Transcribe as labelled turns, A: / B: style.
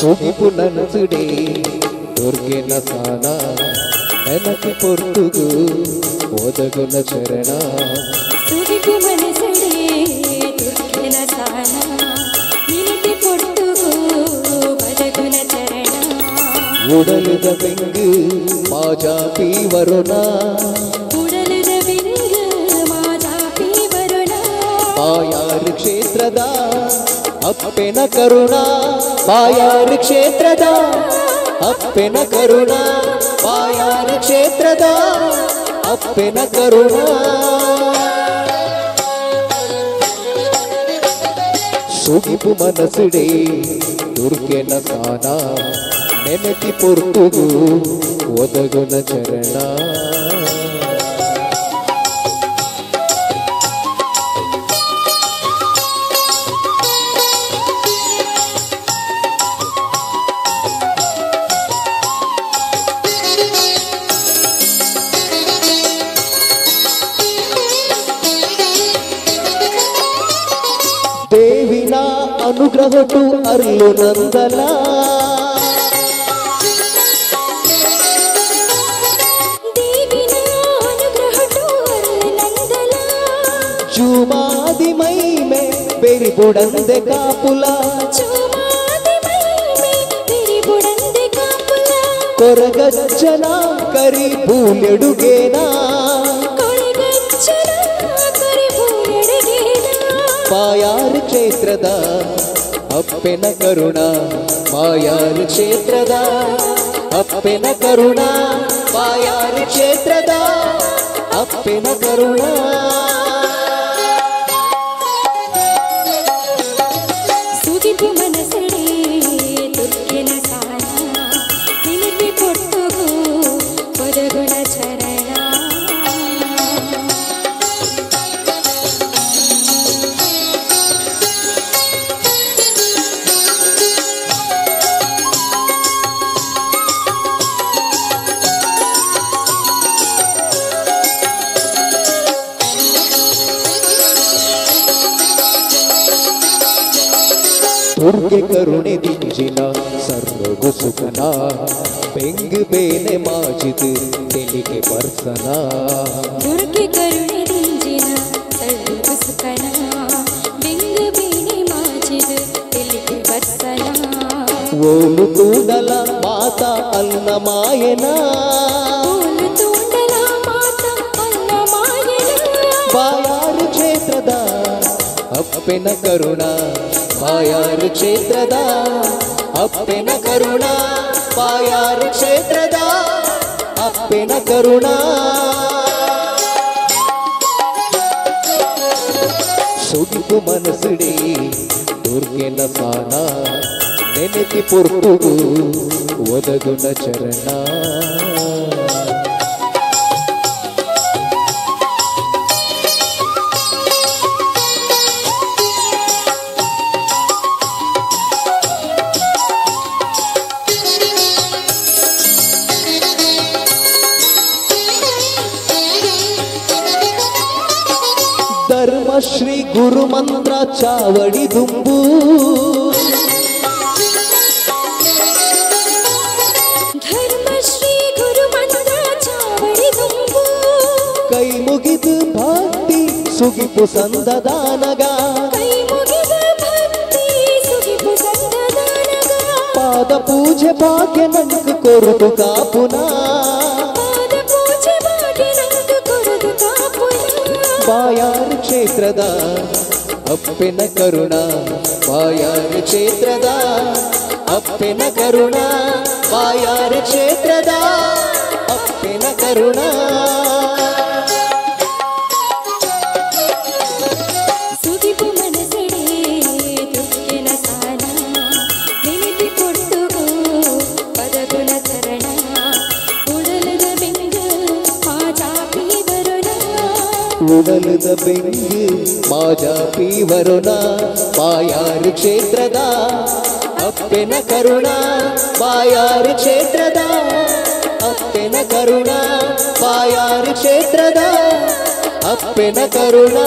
A: ಸುಗಿಪು ನನಸುಡೆ ದುರ್ಗೆನ ಸಾನ ನೆನಪಿ ಪೊರ್ತುಗು ಒದಗುನ ಚರಣ.
B: ಸುಗಿಪು ಮನಸಡೆ ದುರ್ಗೆನ ಸಾನ ನೆನಪಿ ಪೊರ್ತುಗು ಒದಗುನ ಚರಣ.
A: ಉಡಲುದ ಬೆಂಗು ಮಾಜಾಪಿ ವರುಣ.
B: ಉಡಲುದ ಬೆಂಗು ಮಾಜಾಪಿ ವರುಣ.
A: ಬಾಯಾರು ಕ್ಷೇತ್ರದ ಅಪ್ಪೆನ ಕರುಣ. ಬಾಯಾರು ಕ್ಷೇತ್ರದ ಅಪ್ಪೆನ ಕರುಣ. ಬಾಯಾರು ಕ್ಷೇತ್ರದ ಅಪ್ಪೆನ ಕರುಣ. ಸುಗಿಪು ಮನಸುಡೆ ದುರ್ಗೆನ ಸಾನ ನೆನಪಿ ಪೊರ್ತುಗು ಒದಗುನ ಚರಣ. ದೇವಿನ ಅನುಗ್ರಹಟು ಅರ್ಲು ನಂದಲ.
B: ದೇವಿನ ಅನುಗ್ರಹಟು ಅರ್ಲು ನಂದಲ.
A: ಜುಮಾದಿ ಮೈಮೆ ಬೆರಿಬುಡಂದೆ ಕಾಪುಲ.
B: ಜುಮಾದಿ ಮೈಮೆ ಬೆರಿಬುಡಂದೆ ಕಾಪುಲ.
A: ಕೊರಗಜ್ಜನ ಕರಿ ಬೂಲೆಡುಗೇನ.
B: ಕೊರಗಜ್ಜನ ಕರಿ ಬೂಲೆಡುಗೇನ.
A: ಬಾಯಾರು ಕ್ಷೇತ್ರದ ಅಪ್ಪೆನ ಕರುಣ. ಬಾಯಾರು ಕ್ಷೇತ್ರದ ಅಪ್ಪೆನ ಕರುಣ. ಬಾಯಾರು ಕ್ಷೇತ್ರದ ಅಪ್ಪೆನ ಕರುಣ.
B: ಸುಗಿಪು ಮನಸಡೆ ದುರ್ಗೆನ ಸಾನ ನೆನಪಿ ಪೊರ್ತುಗು ಒದಗುನ ಚರಣ.
A: ದುರ್ಗೆ ಕರುಣೆ ದಿಂಜಿನ ಸರ್ವಗು ಸುಖನ. ಬೆಂಗು ಬೇನೆ ಮಾಜಿದು ತೆಲಿಗೆ ಬರ್ಸನ.
B: ದುರ್ಗೆ ಕರುಣೆ ದಿಂಜಿನ ಸರ್ವಗು ಸುಖನ. ಬೆಂಗು ಬೇನೆ ಮಾಜಿದು ತೆಲಿಗೆ ಬರ್ಸನ.
A: ಓಲು ತೂಂಡಲ ಮಾತಾ ಅನ್ನ ಮಾಯನ.
B: ಓಲು ತೂಂಡಲ ಮಾತಾ ಅನ್ನ ಮಾಯನ.
A: ಬಾಯಾರು ಕ್ಷೇತ್ರದ ಅಪ್ಪೆನ ಕರುಣ. ಬಾಯಾರು ಕ್ಷೇತ್ರದ ಅಪ್ಪೆನ ಕರುಣ. ಬಾಯಾರು ಕ್ಷೇತ್ರದ ಅಪ್ಪೆನ ಕರುಣ. ಸುಗಿಪು ಮನಸುಡೆ ದುರ್ಗೆನ ಸಾನ ನೆನಪಿ ಪೊರ್ತುಗು ಒದಗುನ ಚರಣ. ಧರ್ಮಶ್ರೀ ಗುರು ಮಂತ್ರ ಚಾವಡಿ ದುಂಬು.
B: ಧರ್ಮಶ್ರೀ ಗುರು ಮಂತ್ರ ಚಾವಡಿ ದುಂಬು.
A: ಕೈ ಮುಗಿದು ಭಕ್ತಿ ಸುಗಿಪು ಸಂದದಾನಗ.
B: ಕೈ ಮುಗಿದು ಭಕ್ತಿ ಸುಗಿಪು ಸಂದದಾನಗ.
A: ಪಾದ ಪೂಜೆ ಭಾಗ್ಯ ನಂಗೆ ಕೊರುದು ಕಾಪುನ.
B: ಪಾದ ಪೂಜೆ ಭಾಗ್ಯ ನಂಗೆ ಕೊರುದು ಕಾಪುನ.
A: ಬಾಯಾರು ಕ್ಷೇತ್ರದ ಅಪ್ಪೆನ ಕರುಣ. ಬಾಯಾರು ಕ್ಷೇತ್ರದ ಅಪ್ಪೆನ ಕರುಣ. ಬಾಯಾರು ಕ್ಷೇತ್ರದ ಅಪ್ಪೆನ ಕರುಣ.
B: ಸುಗಿಪು ಮನಸಡೆ ದುರ್ಗೆನ ಸಾನ ನೆನಪಿ ಪೊರ್ತುಗು ಪದಗುಣ ಚರಣ. ಉಡಲದ ಬೆಂಗು ಮಾಜಾಪಿ ವರುಣ.
A: ಉಡಲುದ ಬೆಂಗು ಮಾಜಾಪಿ ವರುಣ. ಬಾಯಾರು ಕ್ಷೇತ್ರದ ಅಪ್ಪೆನ ಕರುಣ. ಬಾಯಾರು ಕ್ಷೇತ್ರದ ಅಪ್ಪೆನ ಕರುಣ. ಬಾಯಾರು ಕ್ಷೇತ್ರದ ಅಪ್ಪೆನ ಕರುಣ.